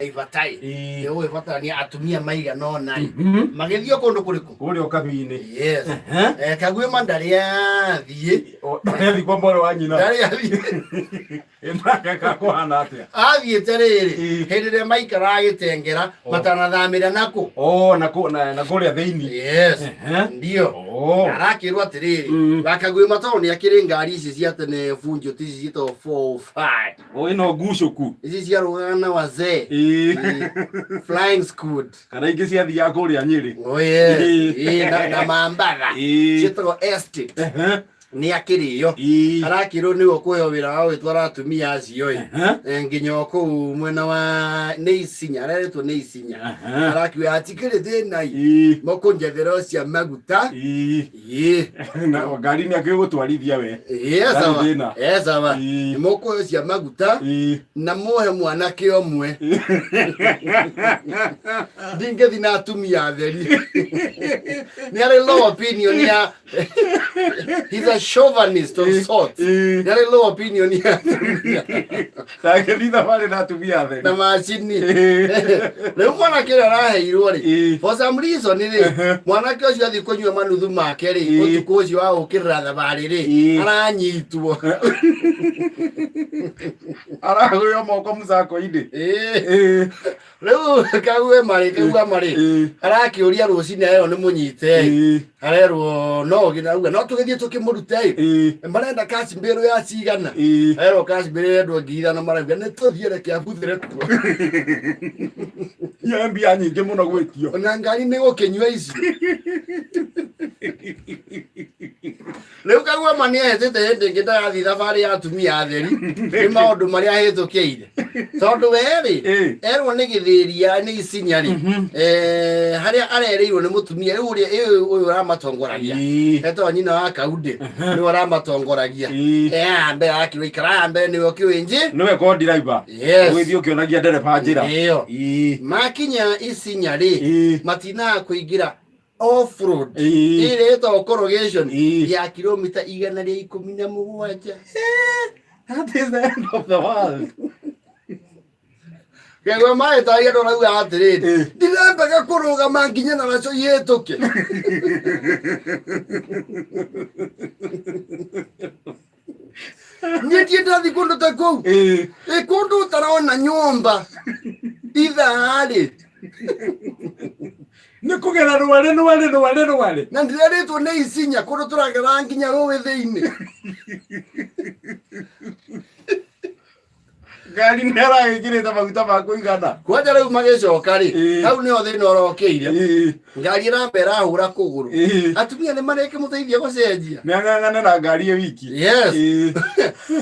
Ibatai Ĩĩ. nĩ ũgĩbatarania atumia maigana ũna ĩ. Magĩthiĩ o kũndũ kũrĩkũ? Kũrĩa ũkabi-inĩ. Yes. Kaguĩma ndarĩ athiĩ. Ndarĩ kwa mwarĩ wa nyina. Ndarĩ athiĩ. Nake kakũhana atĩa? Athiĩte rĩrĩ, Ĩĩ. hĩndĩ ĩrĩa maikaraga gĩtengera matanathamĩra nakũ. Oh, na kũ- na na kũrĩa thĩinĩ. Yes. Ndio. Oh. Arakĩrwo atĩrĩrĩ, Gakaguĩma tondũ nĩ akĩrĩ ngari ici cia tene bunjũ ti ici ciĩtagwo 405. O ĩno ngucũku. Ici ciarũgaga na wazee. Ĩĩ. Ĩĩ. Flying squad. Kana ingĩ ciathiaga kũrĩa Nyĩrĩ. Oh yes. Ĩĩ. Ĩĩ, na Mambatha. Ĩĩ. Ciĩtagwo estate. Nĩ akĩrĩo. Ĩĩ. Arakĩrwo nĩwe ũkũheo wĩra wa gwĩtwara atumia acio ĩ. Nginya o kũu mwena wa nĩ Isinya, arerĩtwo nĩ Isinya. Arakiuga hatikĩrĩ thĩna ĩ. Mũkũnjethera o cia maguta. Ĩĩ. Ĩĩ. Na ngari nĩ akĩũĩ gũtwarithia we. Ĩĩ, Ndarĩ sawa. thĩna. Ĩ, sawa. Ĩĩ. Mũkũheo cia maguta Ĩĩ. na muhe mwanake ũmwe. Ndingĩthi na atumia atheri. Nĩ arĩ low opinion ya he's a chauvinist of sorts. Ĩĩ. Nĩ arĩ low opinion ya atumia Ndangĩthiĩ thabarĩ na atumia atheri. na macini. Ĩĩ. Rĩu mwanake ũrĩa araheirwo rĩ, Ĩĩ. for some reason rĩ, mwanake ũcio athiĩ kũnyua manuthu make rĩ, Ĩĩ. ũtukũ ũcio wa gũkĩrĩra thabarĩ rĩ, Ĩĩ. aranyitwo. Aragũĩo moko mũcako-inĩ. Ĩĩ. Ĩĩ. Rĩu kague marĩ kaigua marĩ Ĩĩ. arakĩũria rũcinĩ arerwo nĩ mũnyite Ĩĩ. arerwo no ũgĩ auga no tũgĩthiĩ tũkĩmũrute ĩ Ĩĩ. marenda kacimbĩrũ ya cigana Ĩĩ. arerwo kacimbĩrũ ĩrendwo 5,000 marauga nĩ tũthiĩ reke abuthĩre kuo. Ya mbia nyingĩ mũno gwĩtio. Ona ngari nĩ gũkĩnyua icio. Rĩu kaguo ma nĩ ahĩtĩte hĩndĩ ĩngĩ ndagathiĩ thabarĩ ya atumia atheri nĩ maũndũ marĩa ahĩtũkĩire tondũ we-rĩ Ĩ. erwo nĩ gĩthĩria nĩ isinya rĩ harĩa arerĩirwo nĩ mũtumia rĩu ũrĩa ĩ, ũyũ ũramatongoragia etagwo nyina wa kaundĩ nĩwe ũramatongoragia. Haha mbere arakĩrwo ikara haha mbere nĩwe ũkĩũĩ njĩ Nĩwe ko driver. Yes. Ũgĩthiĩ ũkĩonagia ndereba njĩra. Ĩyo. Makinya isinya rĩ matinaga kũingĩra off road ĩrĩa ĩtagwo corrugation ya kilomita 117. That is the end of the world. Kegwe maĩtaria andũ arauga atĩrĩrĩ, ndirambaga kũrũgama nginya na nacio ihĩtũke. Niĩ ndiĩ ndathi kũndũ ta kũu. Ĩ kũndũ ũtarona nyũmba ithaa-rĩ. Nĩ kũgera rware rware rware rware. Na ndĩrerĩtwo nĩ isinya kũndũ tũragera nginya rũĩ thĩinĩ. Ngari nĩ aragĩkĩrĩte maguta ma kũigana. Kwanja rĩu magĩcoka rĩ, hau nĩho thĩna ũrokĩire. Ngari ĩramba ĩrahũra kũgũrũ. Atumia nĩ marekĩmũteithia gũcenjia. Nĩ ang'ang'ane na ngari ĩ wiki. Yes.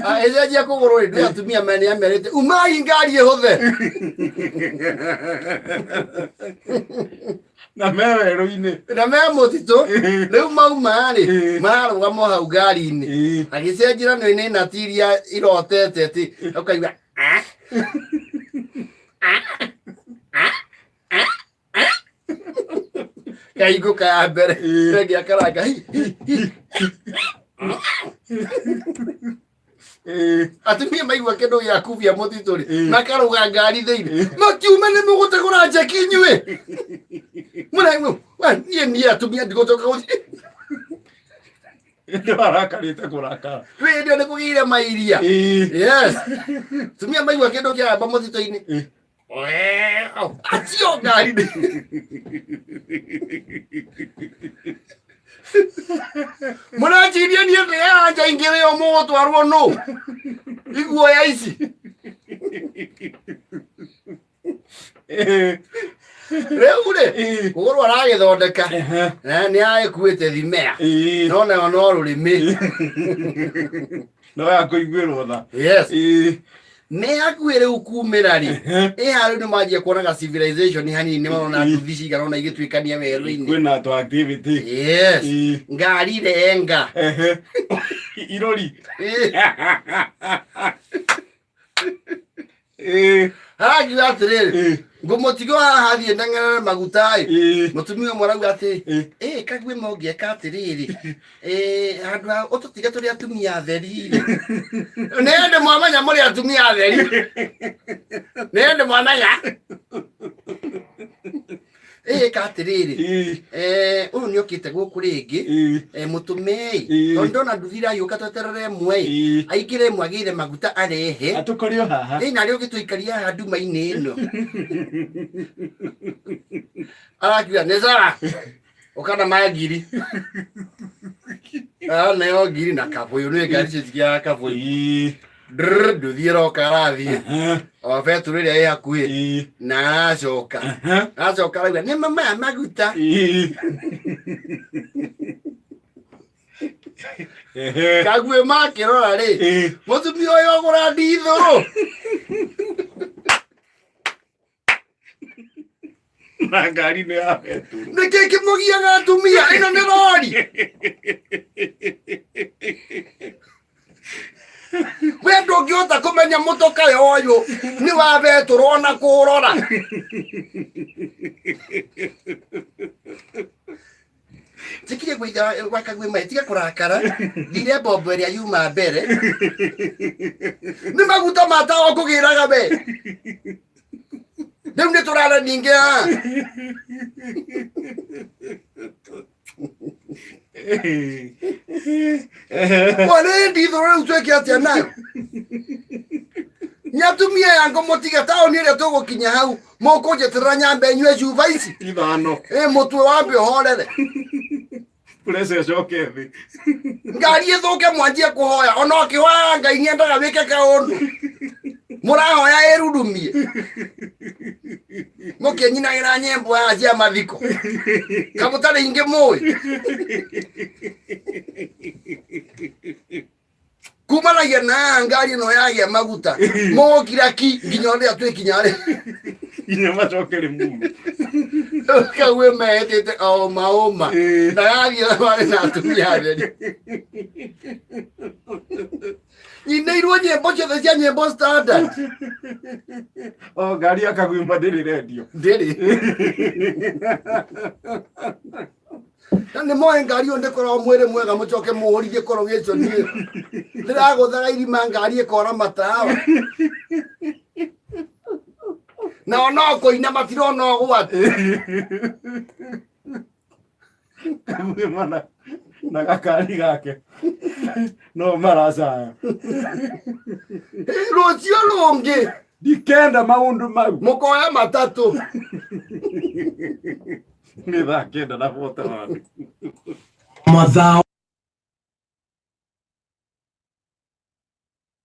Ah, ĩcenjia kũgũrũ rĩ, ndĩ atumia me nĩ amerite umai ngari ĩhũthe. Na me werũ-inĩ. Na me mũtitũ. Rĩu mauma rĩ, mararũgama o hau ngari-inĩ. Agĩcenjera nĩ nĩ nati iria irotete atĩ ũkaigua ah, ah, ah, ah, ah. Kaingũka ya mbere ĩngĩ akaranga hi, hi, hi. Atumia maigua kĩndũ gĩa kubia mũtitũ rĩ, makarũga ngari thĩinĩ makiume nĩ mũgũtegũra njeki inyuĩ mũraigua. We, niĩ niĩ atumia ndigũcoka gũthiĩ. Nĩ marakarĩte kũrakara. Twĩ hĩndĩ ĩyo nĩ kũgĩire mairia. Yes, atumia maigua kĩndũ kĩaramba mũtitũ-inĩ acio ngari mũraciria niĩ ndĩranja ingĩrĩ o mũgũtwarwo nũ iguoya ici. Rĩu rĩ, kũgũrũ aragĩthondeka na nĩ agĩkuĩte thimea no nayo no rũrĩmĩ. No ya kũiguĩrwo tha. Yes. Nĩ hakuhĩ rĩu kumĩra rĩ, ĩha rĩu nĩ manjia kuonaga civilization hanini, nĩ marona nduthi cigana ona igĩtuĩkania werũ-inĩ. Kwĩna tũ activity. Yes. Ngari renga. Irori. Arakiuga atĩrĩrĩ, ngũmũtiga haha thiĩ ndeng'erere maguta ĩ. Mũtumia ũmwe arauga atĩ ĩ kague mongĩeka atĩrĩrĩ, ĩ handũ ha ũtũtige tũrĩ atumia atheri rĩ. Nĩ hĩndĩ mwamenya mũrĩ atumia atheri, nĩ hĩndĩ mwamenya. Ĩka atĩrĩrĩ, ũyũ nĩ okĩte gũkũ rĩngĩ, mũtũmei, tondũ ndona nduthi iragĩũka, tweterere ĩmwe ĩ aingĩre ĩmwe agĩre maguta arehe. Atũkore o haha. Ĩ narĩ ũgĩtũikaria haha nduma-inĩ ĩno. Arakiuga nĩ sawa, ũkana ma ngiri neo ngiri na kabũyũ nĩ ngari icio cigiaga kabũyũ. Drrr, nduthi ĩroka arathiĩ o betũrũ ĩrĩa ĩ hakuhĩ na aracoka aracoka arauga nĩ mama maguta. Kaguĩ makĩrora rĩ, mũtumia ũyũ ũgũra ndithũrũ. Na ngari nĩ ya betũrũ. Nĩkĩ kĩmũgiaga atumia? Ĩno nĩ rori. We ndũngĩhota kũmenya mũtoka ũyũ nĩ wa betũrũ ona kũrora. Njĩkire gwĩka gwakagwĩ mai tiga kũrakara, thire mbombo ĩrĩa yuma mbere nĩ maguta ma tawa kũgĩraga we. Rĩu nĩ tũrara ningĩ haha. Mwana ndithũ rĩu twĩke atĩa nayo? Nĩ atumia yangu mũtige taũni ĩrĩa tũgũkinya hau mũkũnjĩtĩrĩra nyambe nyue cuba ici ithano. Ĩ mũtwe wambe ũhorere. Pressure ĩcoke thĩ. Ngari ĩthũke mwanjie kũhoya, ona ũkĩhoyaga Ngai nĩendaga wĩke kaũndũ, mũrahoya ĩrurumie mũkĩnyinagĩra nyĩmbo haha cia mathiko kamũtarĩ ingĩ mũĩ kumanagia na ngari ĩno yagĩa maguta mũgũkira ki nginya ũrĩa twĩkinya rĩ. Nginya macoke rĩmuru. Kague mehetĩte o maũma na yathiĩ thabarĩ na atumia atheri nyinĩirwo nyĩmbo ciothe cia nyĩmbo standard. O ngari akagwima ndĩrĩ rendio. Ndĩrĩ na nĩ moe ngari ĩyo ndĩkoragwo mwĩrĩ mwega, mũcoke mũhũrithie korogĩco niĩ ndĩragũthaga irima ngari ĩkora matawa nao no kũina matirona ũgwati. Kagwima na gakari gake no maracaya. Rũciũ rũngĩ. Ndikenda maũndũ mau. Mũkoya matatũ. Nĩ thaa 9 na 41. Mazao.